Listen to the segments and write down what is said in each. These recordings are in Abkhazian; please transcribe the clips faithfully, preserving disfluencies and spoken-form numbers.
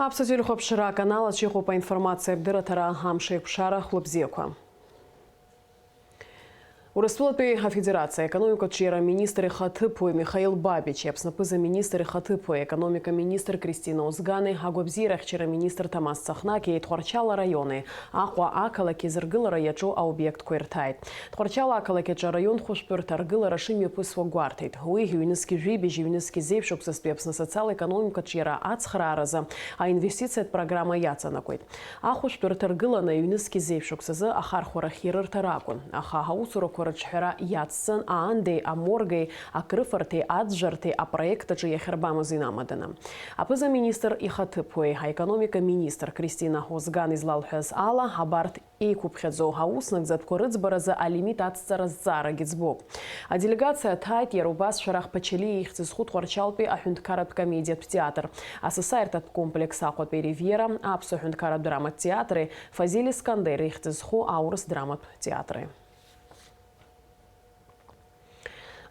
Аԥсуа телехәаԥшра аканал аҿы иҟоуп аинформациа абдырраҭара, амш еиқәшара, хәлыбзиақәа. Урыстәылатәи Афедерациа аекономикатә ҿиара аминистр ихаҭыԥуаҩ Михаил Бабичи Аԥсны аԥыза-министр ихаҭыԥуаҩ, аекономика министр Кристина Озгани, агәабзиарахьчара аминистр Ҭамаз Цахнаки Тҟәарчал араиони Аҟәа ақалақьи зыргылара иаҿу аобиектқәа ирҭааит. Тҟәарчал ақалақь аҿы араион хәышәтәырҭа аргылара шымҩаԥысуа гәарҭеит. Уи ҩнызқьи жәибжь, ҩнызқьи зеижә шықәса зтәи Аԥсны асоциал-економикатә ҿиара ацхрааразы аинвестициатә программа иаҵанакуеит. Ахәышәтәырҭа ргыланы ҩнызқьи зеижә шықәсазы ахархәарахь ирырҭар акәын, аха аусурақәа рыҿҳәара иацҵан, аандеи, аморги, акрыфарҭеи аӡәӡәарҭеи апроект аҿы иахьырбамыз инамаданы. Аԥыза-министр ихаҭыԥуаҩ, аекономика министр Кристина Озган излалҳәаз ала, абарҭ еиқәыԥхьаӡо аус нагӡатәқәа рыӡбаразы алимит ацҵара зҵаарагьы ӡбоуп. Аделегациа ҭааит иара убас Шәарах Ԥачалиа ихьӡ зху Тҟәарчалтәи аҳәынҭқарратә комедиатә театр, асасааирҭатә комплекс Аҟәатәи Ривиера, Аԥсуа ҳәынҭқарратә драматә театри Фазиль Искандер ихьӡ зху аурыс драматә театри.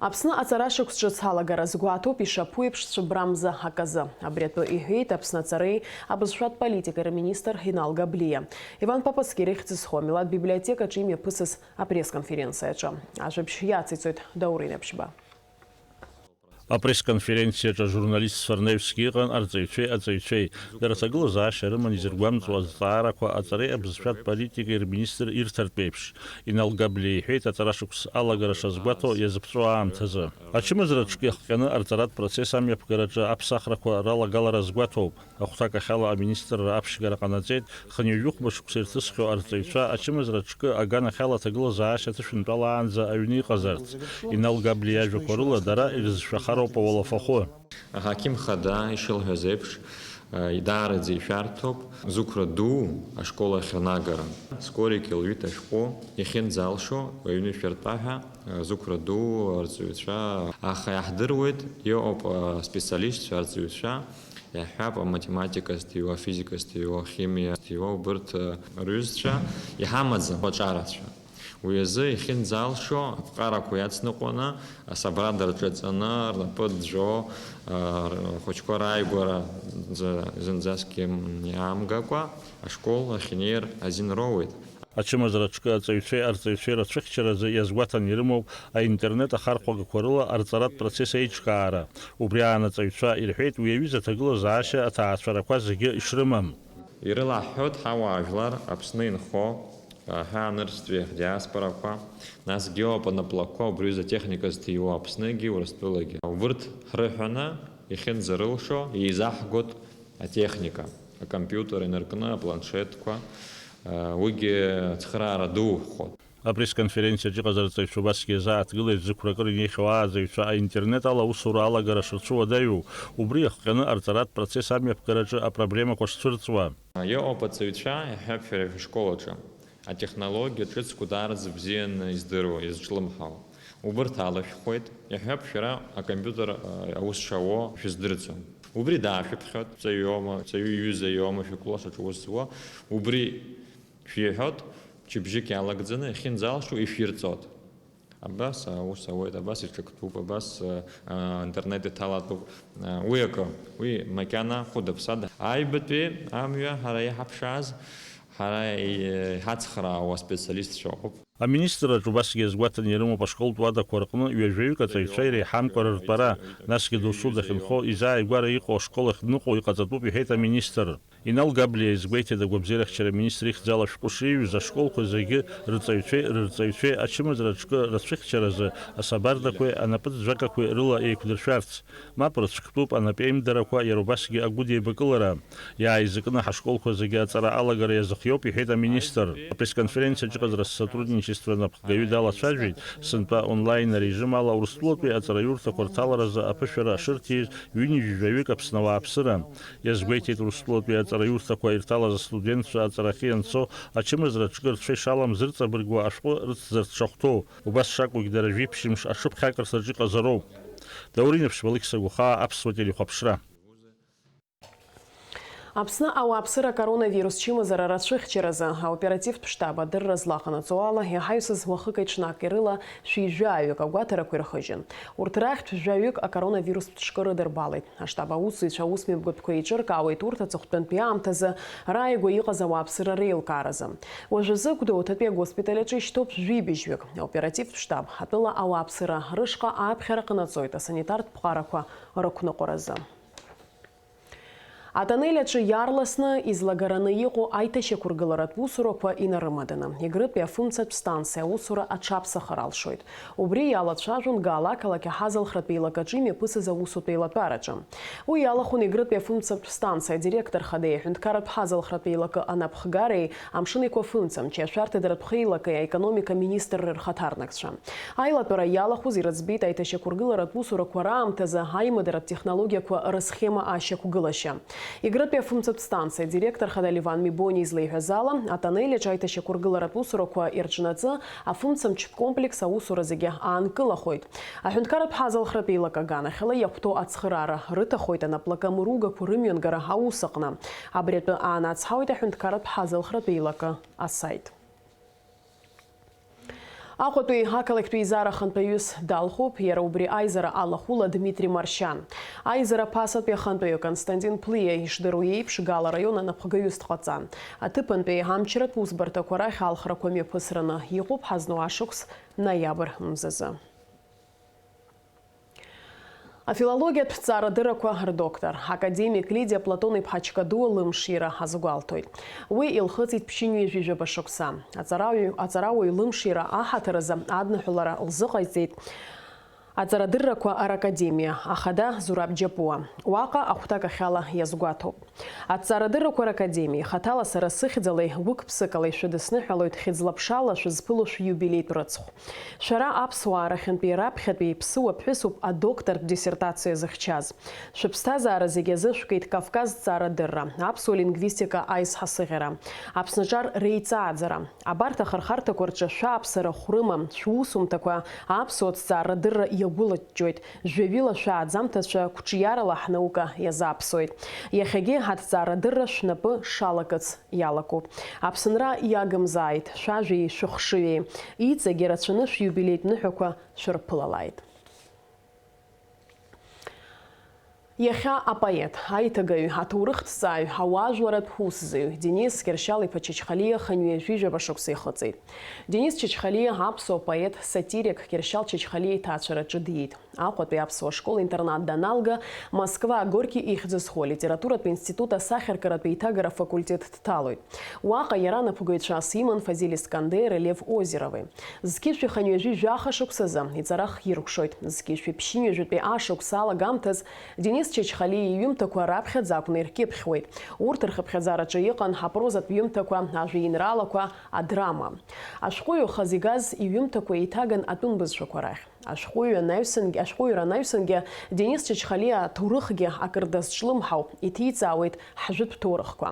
Аԥсны аҵара шықәс ҿыц алагара азгәаҭоуп ишаԥу еиԥш цәыббрамза аказы. Абри атәы иҳәеит Аԥсны аҵареи абызшәатә политикеи рминистр Инал Габлиа. Иван Папасқьыр ихьӡ зху амилаҭ библиотекаҿы имҩаԥысыз апресс-конференциаҿы. Ажәабжь иациҵоит Даур Инаԥшьба. Апресс-конференциаҿы ажурналистцәа рнаҩсгьы ыҟан арҵаҩцәеи аҵаҩцәеи. Дара аҭагылазаашьа рыман изыргәамҵуа азҵаарақәа аҵареи абызшәатә политикеи рминистр ирҭартә еиԥш. Инал Габлиа иҳәеит, аҵара шықәс алагара шазгәаҭо иазыԥҵәо аамҭазы. Ачымазара аҿкы иахҟьаны арҵаратә процесс амҩаԥгараҿы аԥсахрақәа ралагалара азгәаҭоуп. Ахәҭакахьала аминистрра аԥшьгара ҟанаҵеит, хынҩажәи хәба шықәса ирҭысхьоу арҵаҩцәа ачымазара аҿкы аганахьала аҭагылазаашьа ҭышәынтәалаанӡа аҩны иҟазарц. Инал Габлиа иажәақәа рыла, дара ирызшәахароуп ауалафахәы. Аҳақьым хада ишылҳәаз еиԥш, даараӡа ишәарҭоуп зықәра ду ашкол ахь анагара. Скорик илҩит ашәҟәы, иахьынӡалшо, аҩны ишәыртәа ҳәа, зықәра ду арҵаҩцәа. Аха иаҳдыруеит, иҟоуп аспециалистцәа, арҵаҩцәа, иаҳҳәап, аматематика зҭиуа, афизика зҭиуа, ахимиа зҭиуа, убырҭ рҩызцәа иҳамаӡам аҿарацәа. Уи азы иахьынӡалшо аԥҟарақәа иацныҟәаны, асабрада рҿаҵаны, рнапы ӡәӡәо, а, рхәыҷқәа рааигәара зы-, зынӡаскгьы иаамгакәа, ашкол ахьнеир азин роуеит. Ачымазара аҿкы аҵаҩцәеи арҵаҩцәеи рацәыхьчаразы иазгәаҭан ирымоуп аинтернет ахархәагақәа рыла арҵаратә процесс еиҿкаара. Убри аан аҵаҩцәа ирҳәеит уи аҩыза аҭагылазаашьа аҭаацәарақәа зегьы ишрымам. Ирылаҳҳәоит ҳауаажәлар Аԥсны инхо, аҳәаанырцәтәи ҳдиаспорақәа, насгьы иоуп анаплакқәа убри аҩыза атехника зҭиуа Аԥсныгьы Урыстәылагьы. Убырҭ ҳрыҳәаны иахьынӡарылшо еизаҳгоит атехника, акомпиутер инаркны, апланшетқәа, уигьы цхыраара ду ӷәӷәоуп. Апресс-конференциаҿ иҟаз арҵаҩцәа убасгьы иазааҭгылеит зықәракыр инеихьоу ааӡаҩцәа аинтернет ала аусура алагара шырцәуадаҩу, убри иахҟьаны арҵаратә процесс амҩаԥгараҿы апроблемақәа шцәырҵуа. Иҟоуп аҵаҩцәа, иҳәап, шәара шәышкол аҿы атехнологиа ҿыцқәа даараӡа бзианы издыруа, изҿлымҳауа. Убырҭ алышәхуеит, иҳәап, шәара акомпиутер, а, аус шауо шәыздырӡом. Убри даашәыԥхьоит, ҵаҩома, ҵаҩы иҩыза иоума шәыколлеџь аҿы аус зуа, убри шәиҳәоит, мчыбжьык иалагӡаны иахьынӡалшо ишәирҵоит. Абас аус ауеит, абас иҿактәуп, абас, а, а, интернет иҭалатәуп. А, уи акы, уи макьана хәыда-ԥсада. Аҩбатәи амҩа ҳара иҳаԥшааз, ҳара и-, иҳацхраауа специалистцәа ыҟоуп. Аминистрраҿы убасгьы иазгәаҭаны ирымоуп ашколтә уадақәа рҟны ҩажәаҩык аҵаҩцәа иреиҳамкәа рыртәара, насгьы досу дахьынхо, изааигәара иҟоу ашкол ахь дныҟәо иҟаҵатәуп, иҳәеит аминистр. Инал Габлиа изгәеиҭеит агәабзиарахьчара аминистр ихьӡала ашәҟәы шиҩыз ашколқәа зегьы рҵаҩцәеи рырҵаҩцәеи ачымазара аҿкы рацәыхьчаразы асабардақәеи анапыҵӡәӡәагақәеи рыла еиқәдыршәарц. Мап рыцәктәуп анапеимдарақәа, иара убасгьы агәыдеибакылара. Иааизакны ҳашколқәа зегьы аҵара алагара иазыхиоуп, иҳәеит аминистр. Апресс-конференциаҿ иҟаз Россотрудничество анапхгаҩы далацәажәеит, сынтәа онлайн арежим ала Урыстәылатәи аҵараиурҭақәа рҭаларазы аԥышәара шырҭиз ҩынҩажәаҩык Аԥсны ауааԥсыра. Иазгәеиҭеит Урыстәылатәи аҵараиурҭақәа ирҭалаз астудентцәа аҵарахьы ианцо ачымазара аҿкы рцәа ишалам зырҵабыргуа ашәҟәы рыцзарц шахәҭоу. Убас шакәугь дара жәиԥшьымш аҽыԥхьакырҭаҿы иҟазароуп. Даур Инаԥшьба, Алықьса Гәахаа, Аԥсуа телехәаԥшра. Аԥсны ауааԥсыра акоронавирус чымазара рацәыхьчаразы аоперативтә штаб адырра злаҟанаҵо ала, иаҳаҩсыз уахыки-ҽнаки рыла шәи жәаҩык агәаҭарақәа ирхыжьын. Урҭ рахьтә жәаҩык акоронавирустә ҿкы рыдырбалеит. Аштаб аусзуҩцәа аусмҩаԥгатәқәа еиҿыркаауеит урҭ аҵыхәтәантәи аамҭазы рааигәа иҟаз ауааԥсыра реилкааразы. Уажәазы Гәдоуҭатәи агоспиталь аҿы ишьҭоуп жәибжьҩык. Аоперативтә штаб атәыла ауааԥсыра рышҟа аԥхьара ҟанаҵоит асанитартә ԥҟарақәа рықәныҟәаразы. Атоннель аҿы иаарласны излагараны иҟоу аиҭашьақәыргыларатә усурақәа инарымаданы, Егрытәи афымцатә станциа аусура аҽаԥсахыр алшоит. Убри иалацәажәон Гаала ақалақь аҳазалхратә еилакаҿы имҩаԥысыз аусутә еилатәараҿы. Уи иалахәын Егрытәи афымцатә станциа адиректор хадеи аҳәынҭқарратә ҳазалхратә еилакы анапхгареи амшын еиқәа фымцамчи ашәарҭадаратә еилакеи аекономика министрреи рхаҭарнакцәа. Аилатәара иалахәыз ирыӡбеит аиҭашьақәыргыларатә усурақәа раамҭазы аимадаратә технологиақәа рысхема ашьақәгылашьа. Егрытәи афымцатә станциа адиректор хада Леван Мибониа излеиҳәаз ала, атоннель аҿы аиҭашьақәыргыларатә усурақәа ирҿнаҵы, афымцамчтә комплекс аусура зегьы аанкылахоит. Аҳәынҭқарратә ҳазалхратә еилак аганахьала иахәҭоу ацхыраара рыҭахоит анаплакы амыругақәа рымҩангара аус аҟны. Абри атәы аанацҳауеит аҳәынҭқарратә ҳазалхратә еилакы асаит. Аҟәатәи ақалақьтәи еизара ахантәаҩыс далхуп, иара убри аизара алахәыла Дмитри Маршьан. Аизара ԥасатәи ахантәаҩы Константин Плиа ишдыруа еиԥш, Гала араион анапхгаҩыс дҟаҵан. Аҭыԥантәи амчратә усбарҭақәа рахь алхрақәа мҩаԥысраны иҟоуп ҳазну ашықәс ноиабр мзазы. Афилологиатә ҭҵаарадыррақәа рдоктор, академик Лидиа Платон-иԥҳа Чкадуа лымшира азгәалҭоит. Уи илхыҵит ԥшьынҩажәи жәаба шықәса. Аҵарауаҩ, аҵарауаҩ лымшира аҳаҭыр азы адныҳәалара лзыҟаиҵеит аҵарадыррақәа ракадемиа ахада Зураб Џьапуа. Уаҟа ахәҭакахьала иазгәаҭоуп. Аҭҵаарадыррақәа ракадемиа хаҭала сара сыхьӡала гәык-ԥсыкала ишәыдысныҳәалоит хьыӡла-ԥшала шәызԥыло шәиубилеитә рыцхә. Шәара аԥсуаа рахьынтәи раԥхьатәи ԥсыуа ԥҳәысуп адоктортә диссертациа зыхьчаз. Шәыԥсҭазаара зегьы азы шәкит Кавказ ҭҵаарадырра, аԥсуа лингвистика аизҳасыӷьара, Аԥсны аҿар реиҵааӡара. Абарҭ ахырхарҭақәа рҿы шәааԥсара хәрыма, шәусумҭақәа аԥсуа ҭҵаарадырра иагәылаҷҷоит, жәаҩыла шәааӡамҭацәа қәҿиарала ҳнаука иазааԥсоит. Иахьагьы аҭҵаарадырра шәнапы шалакыц иалакуп. Аԥсынра иагымзааит, шәажәеи шәыхшыҩи. Иҵегь ирацәаны шәиубилеитә ныҳәақәа шәырԥылалааит. Иахьа апоет, аиҭагаҩ, аҭоурыхҭҵааҩ, ауаажәларатә усзуҩ Денис Кьыршьал-иԥа Чачхалиа хынҩажәи жәаба шықәса ихыҵит. Денис Чачхалиа аԥсуа поет, сатирик Кьыршьал Чачхалиа иҭаацәараҿы диит. Аҟәатәи аԥсуа школ-интернат даналга, Москва Горки ихьӡ зху алитературатә институт асахьаркыратә еиҭагара факультет дҭалоит. Уаҟа иара анапхгаҩцәас иман Фазиль Искандери, Лев Озерови. Зқьышәи хынҩажәи жәаха шықәсазы иҵара хиркәшоит, зқьышәи ԥшьынҩажәатәи ашықәс алагамҭаз Денис Чачхалиа иҩымҭақәа раԥхьаӡа акәны иркьыԥхьуеит. Урҭ рхыԥхьаӡараҿы иҟан апрозатә ҩымҭақәа, ажәеинраалақәа, адрама. Ашәҟәыҩҩы хазы игаз иҩымҭақәа еиҭаган атәым бызшәақәа рахь. Ашәҟәыҩҩы анаҩсангьы, ашәҟәыҩҩра анаҩсангьы Денис Чачхалиа аҭоурыхгьы акыр дазҿлымҳауп, иҭиҵаауеит ҳжәытә ҭоурыхқәа.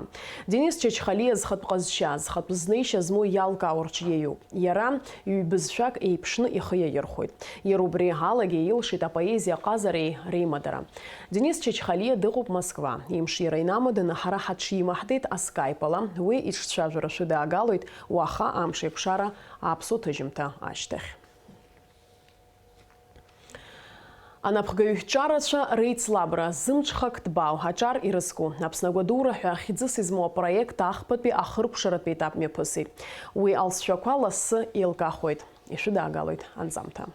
Денис Чачхалиа зхатә ҟазшьа, зхатә знеишьа змоу иалкаау рҿы иаҩуп. Иара ҩбызшәак еиԥшны ихы иаирхәоит. Иара убри алагьы илшеит апоезиа ҟазареи реимадара. Денис Чачхалиа дыҟоуп Москва. Имшира инамаданы ҳара ҳаҽимаҳдеит аскайпала. Уи иҿцәажәара шәыдаагалоит уаха амшеикәшара аԥсуа ҭыжьымҭа ашьҭахь. Анапхгаҩ ҿарацәа реицлабра, зымҽхак ҭбаау аҿар ирызку, Аԥсны агәадура ҳәа хьӡыс измоу апроект ахԥатәи ахыркәшаратәи етап мҩаԥысит. Уи алҵшәақәа лассы еилкаахоит. Ишәыдаагалоит анҵамҭа.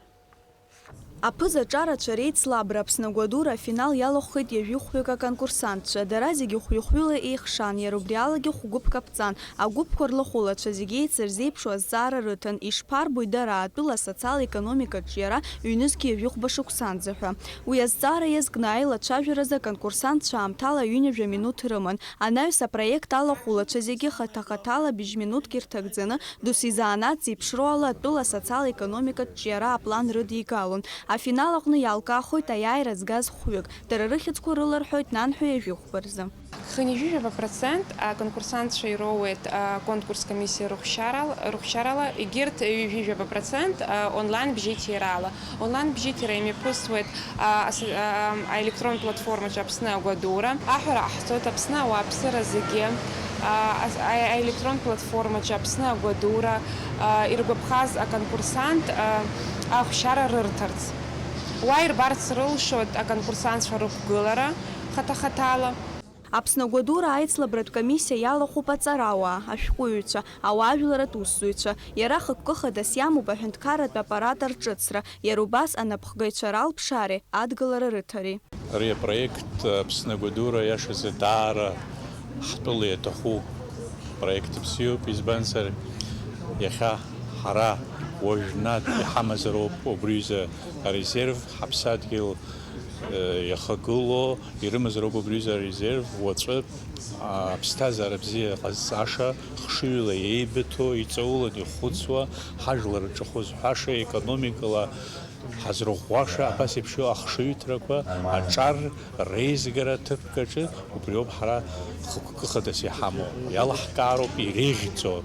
Аԥыза ҿарацәа реицлабра Аԥсны агәадура афинал иалахәхеит ҩажәи хәҩык аконкурсантцәа. Дара зегьы хәҩы-хәҩыла еихшан, иара убри алагьы хә-гәыԥк аԥҵан. Агәыԥқәа рлахәылацәа зегьы еицырзеиԥшу азҵаара рыҭан, ишԥарбои дара, атәыла асоциал-економикатә ҿиара ҩнызқь ҩажәихәба шықәсанӡа ҳәа. Уи азҵаара иазкны аилацәажәаразы аконкурсантцәа аамҭала ҩынҩажәа минуҭ рыман. Анаҩс апроект алахәылацәа зегьы хаҭа-хаҭала быжь минуҭк ирҭагӡаны, досу изанааҭ зеиԥшроу ала атәыла асоциал-економикатә ҿиара аплан рыдигалон. Афинал аҟны иалкаахоит аиааира згаз хәҩык. Дара рыхьӡқәа рыларҳәоит нанҳәа ҩажәихәба рзы. Хынҩажәижәаба процент аконкурсантцәа ироуеит аконкурс комиссиа рыхәшьарал-, рыхәшьарала, егьырҭ ҩажәижәаба процент онлайн бжьыҭирала. Онлайн бжьыҭира имҩаԥысуеит а, ас-, а, аелектронтә платформаҿы Аԥсны агәадура. Аҳәара ҟаҳҵоит Аԥсны ауааԥсыра зегьы, а, ас-, а, аелектронтә платформаҿы Аԥсны агәадура, а, иргәаԥхаз аконкурсант, а, ахәшьара рырҭарц. Уа ирбарц рылшоит аконкурсантцәа рықәгылара хаҭа-хаҭала. Аԥсны агәадура аицлабратә комиссиа иалахәуп аҵарауаа, ашәҟәыҩҩцәа, ауаажәларратә усзуҩцәа, иара хықәкы хадас иамоуп аҳәынҭқарратә аппарат арҿыцра, иара убас анапхгаҩцәа ралԥшаареи адгылара рыҭареи. Ари апроект Аԥсны агәадура иашазы даара ҳтәыла иаҭаху проект бзиоуп, избанзар, иахьа ҳара уажәнатә иҳамазароуп убри аҩыза арезерв, ҳаԥсадгьыл, э, иахагылоу ирымазароуп убри аҩыза арезерв, уаҵәы, а, аԥсҭазаара бзиа ҟазҵаша, хшыҩла еибыҭо, иҵаулан ихәыцуа, ҳажәлар рҿахәы зҳәаша, економикала ҳазрыӷәӷәаша абас еиԥш иоу ахшыҩҭрақәа аҿар реизгара аҭыԥкаҿы убриоуп ҳара хықәкы хадас иҳамоу, иалаҳкаароуп иреиӷьӡоу.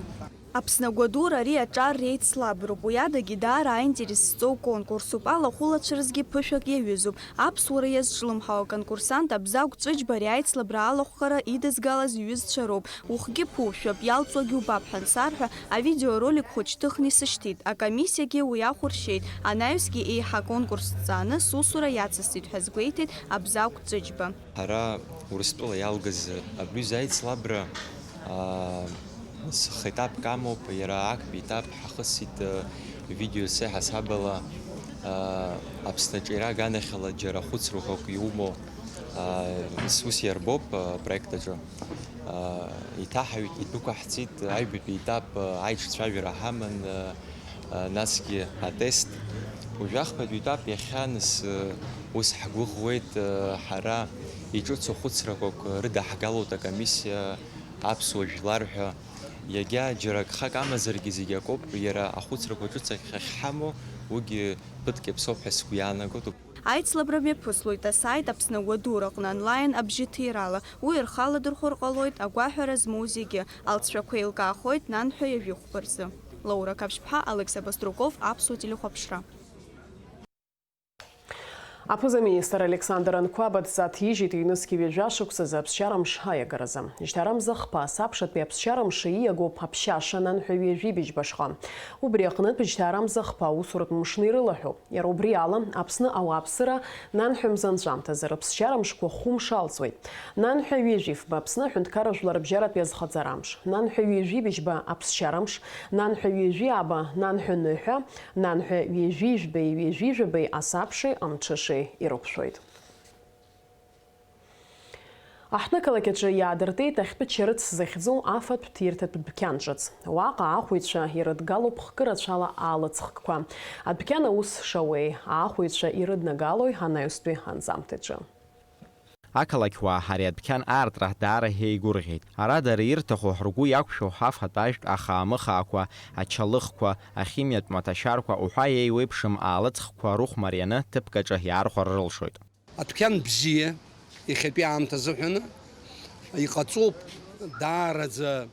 Аԥсны агәадура ари аҿар реицлаброуп, уи адагьы даара аинтерес зҵоу конкурсуп, алахәылацәа рзгьы ԥышәак иаҩызоуп. Аԥсуара иазҿлымҳау аконкурсант Абзагә Ҵәыџьба ари аицлабра алахәхара идызгалаз иҩызцәа роуп. Ухгьы ԥушәап, иалҵуагьы убап ҳәа ансарҳәа, авидеоролик хәыҷ ҭыхны исышьҭит. Акомиссиагьы уи ахә ршьеит, анаҩсгьы еиҳа аконкурс ҵааны сусура иацысҵеит ҳәа азгәеиҭеит Абзагә Ҵәыџьба. Ҳара Урыстәыла иалгаз абри аҩыза аицлабра, аа, хетапк амоуп, иара актәи етап ҳахысит, э, видеоессеи ҳасабала, аа, Аԥсны аҿиара аганахьала џьара хәыцрақәак иумоу, аа, ус иарбоуп, а, апроект аҿы. Аа, иҭаҳаҩит, идәықәаҳҵеит аҩбатәи етап, а, аиҿцәажәара ҳаман, а, а, насгьы атест. Уажәы ахԥатәи етап иахьа нас, а, ус ҳгәыӷуеит, а, ҳара иҿыцу хәыцрақәак рыдаҳгалоит акомиссиа аԥсуа жәлар ҳәа. Иагьа џьара гхак амазаргьы зегь акоуп, иара ахәыцрақәа ҿыц ахь ахьҳамоу, уигьы ԥыҭк иаԥсоуп ҳәа сгәы иаанагоит. Аицлабра мҩаԥыслоит асайт Аԥсны агәадура аҟны онлайн абжьыҭирала. Уи рхы аладырхәыр ҟалоит агәаҳәара змоу зегьы, алҵшәақәа еилкаахоит нанҳәа ҩажәи хәба рзы. Лаура Қаԥшьԥҳа, Алекса Баструков, Аԥсуа телехәаԥшра. Аԥыза-министр Александр Анқәаба дҵаҭижьит ҩнызқь ҩажәа шықәсазы аԥсшьарамш аиагаразы. Жьҭарамза хԥа асабшатәи аԥсшьарамш ииагоуп аԥшьаша нанҳәа ҩажәи быжьба шҟа. Убри аҟнытә жьҭарамза хԥа аусуратә мшны ирылаҳәоуп. Иара убри ала, Аԥсны ауааԥсыра нанҳәа мза анҵәамҭазы рыԥсшьарамшқәа хәымш алҵуеит. Нанҳәа ҩажәи фба Аԥсны аҳәынҭқарра жәларбжьаратәи азхаҵара амш, нанҳәа ҩажәи быжьба аԥсшьарамш, нанҳәа ҩажәи аба, нанҳәа ныҳәа, нанҳәа ҩажәи жәбеи ҩажәи жәабеи асабшеи амҽышеи ирықәшәоит. Аҳҭны-қалақь аҿы иаадыртит ахьтәы чарыц захьӡу афатә ҭирҭатә дәқьан ҿыц. Уаҟа аахәаҩцәа ирыдгалоуп хкы рацәала аалыҵхкқәа. Адәқьан аус шауеи, аахәаҩцәа ирыднагалои анаҩстәи анҵамҭаҿы. Ақалақьуаа ари адәқьан аартра даара еигәырӷьеит. Ара дара ирҭаху, ргәы иақәшәо афатә-ажәтә ахаамыхаақәа, ачалыхқәа, ахимиатә маҭашәарқәа уҳәа еиуеиԥшым аалыҵхқәа рыхә марианы ҭыԥк аҿы иаархәар рылшоит. Адәқьан бзиа, иахьатәи аамҭа азыҳәаны, иҟаҵоуп даараӡа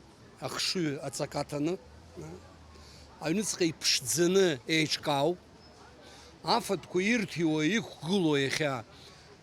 ахшыҩ аҵакаҭаны. Аҩныҵҟа иԥшӡаны еиҿкаауп. Афатәқәа ирҭиуа, иқәгылоу иахьа,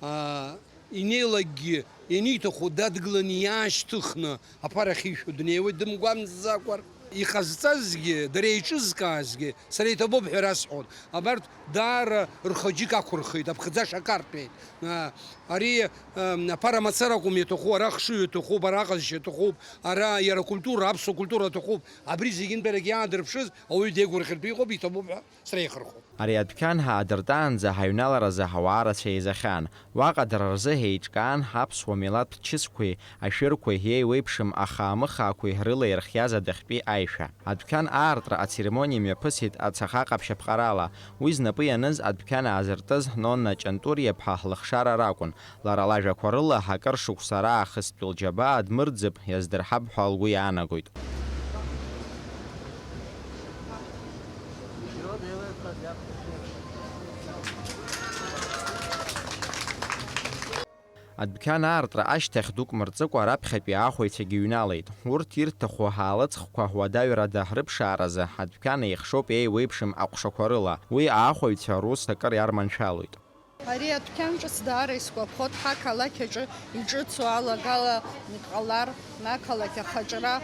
аа, инеилакгьы, ианиҭаху дадгыланы иаашьҭыхны аԥара ахьишәо днеиуеит дымгәамҵӡакәа. Иҟазҵазгьы, дара еиҿызкаазгьы, сара иҭабуп ҳәа расҳәон. Абарҭ даара рхы аџьыка ақәырхит, аԥхӡаша акарҭәеит. Аа, ари, ам, аԥара мацара акәым иаҭаху, ара ахшыҩ аҭахуп, ара аҟазшьа аҭахуп, ара иара акультура, аԥсуа культура аҭахуп. Абри зегьынтәарак иаадырԥшыз ауаҩы деигәырӷьартә иҟоуп, иҭабуп ҳәа сара еихырхәоуп. Ари адәқьан ҳаадыртаанӡа ҳаҩналаразы ауаа рацәа еизахьан. Уаҟа дара рзы еиҿкаан аԥсуа милаҭтә чысқәеи, ашәырқәеи, еиуеиԥшым ахаамыхаақәеи рыла ирхиаз адәахьтәи аишәа. Адәқьан аартра ацеремониа мҩаԥысит ацаха ҟаԥшь аԥҟарала. Уи знапы ианыз адәқьан аазыртыз Нонна Ҷантуриа-ԥҳа лыхшара ракәын. Лара лажәақәа рыла, акыр шықәса раахыстәи лџьабаа дмырӡып, иаздырҳап ҳәа лгәы иаанагоит. Адәқьан аартра ашьҭахь дук мырҵыкәа раԥхьатәи аахәаҩцәагьы ҩналеит. Урҭ ирҭаху аалыҵхқәа уадаҩрада рыԥшааразы адәқьан еихшоуп еиуеиԥшым аҟәшақәа рыла. Уи аахәаҩцәа рус акыр иарманшәалоит. Ари адәқьан ҿыц даара исгәаԥхоит, ҳақалақь аҿы иҿыцу алагала иҟалар, ақалақь ахаҿра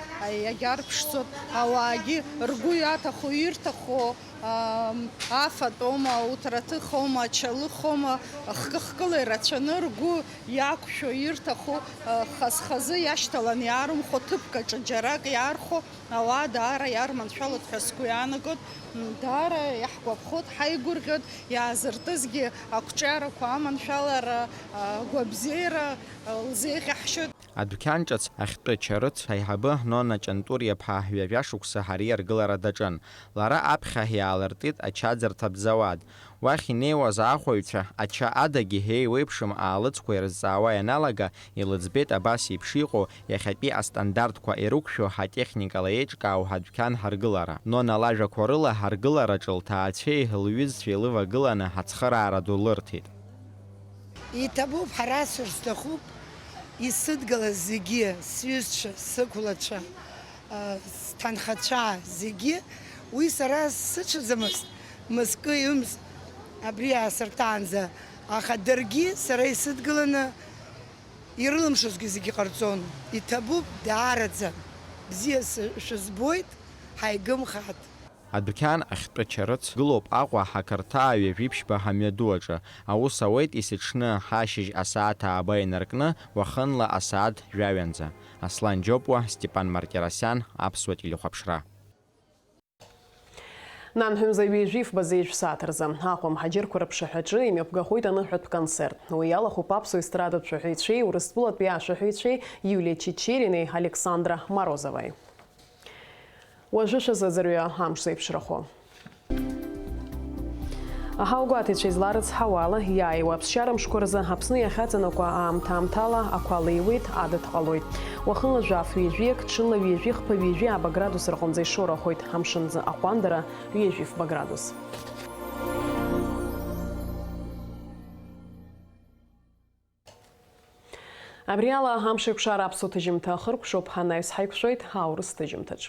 иагьарԥшӡоуп, ауаагьы ргәы иаҭаху, ирҭаху, ам, афатәоума, ауҭраҭыхоума, ачалыхоума, хкы-хкыла ирацәаны ргәы иақәшәо, ирҭаху, а, хаз-хазы иашьҭалан иаарымхәо, ҭыԥк аҿы џьарак иаархәо, ауаа даара иарманшәалоит ҳәа сгәы иаанагоит. М, даара иаҳгәаԥхоит, ҳаигәырӷьоит, иаазыртызгьы ақәҿиарақәа аманшәалара, а, агәабзиара, а, лзеиӷьаҳшьоит. Адәқьан ҿыц ахьтәы чарыц аиҳабы Нона Ҷантуриаԥҳа ҩажәа шықәса ари аргылара даҿын. Лара аԥхьа иаалыртит ачаӡырҭатә зауад. Уахь инеиуаз аахәаҩцәа ача адагьы еиуеиԥшым аалыҵқәа ирызҵаауа ианалага, илыӡбеит абас еиԥш иҟоу, иахьатәи астандартқәа ирықәшәо ҳатехникала еиҿкаау ҳадәқьан ҳаргылара. Нона лажәақәа рыла, ҳаргылараҿы лҭаацәеи лҩызцәеи лывагыланы ҳацхыраара ду лырҭеит. Иҭабуп, ҳара сыр сҭахуп, исыдгылаз зегьы, сҩызцәа, сықәлацәа, а, сҭынхацәа зегьы, уи сара сыцәаӡамызт, мызкы-ҩымз абри аасырҭаанӡа, аха даргьы сара исыдгыланы ирылымшозгьы зегьы ҟарҵон. Иҭабуп даараӡа, бзиа сы-, шәызбоит, ҳаигымхааит. Адәқьан ахьтәы чарыц гылоуп Аҟәа ҳақырҭаа ҩажәи ԥшьба ҳамҩаду аҿы. Аус ауеит есыҽны ашьыжь асааҭ ааба инаркны, уахынла асааҭ жәаҩанӡа. Аслан Џьопуа, Степан Мартиросиан, Аԥсуа телехәаԥшра. Нанҳәымза ҩажәи фба зежә сааҭ рзы Аҟәа мҳаџьырқәа рыԥшаҳәаҿы имҩаԥгахоит аныҳәатә концерт. Уи иалахәуп аԥсуа естрадатә шәаҳәаҩцәеи урыстәылатәи ашәаҳәаҩцәеи Иулиа Чечеринеи Александра Морозоваи. Уажәы шәазыӡырҩы амш зеиԥшрахо. Аҳауагәаҭаҩцәа изларыцҳауа ала, иааиуа аԥсшьара мшқәа рзы Аԥсны иахьаҵанакуа аамҭа-аамҭала ақәа леиуеит, адыд ҟалоит. Уахынла жәаф ҩажәиак, ҽынла ҩажәихԥа ҩажәи ааба градус рҟынӡа ишоурахоит, амшынӡы аҟәандара ҩажәифба градус. Абри ала амшеиқәшара аԥсуа ҭыжьымҭа ахыркәшоуп, анаҩс ҳаиқәшәоит аурыс ҭыжьымҭаҿ.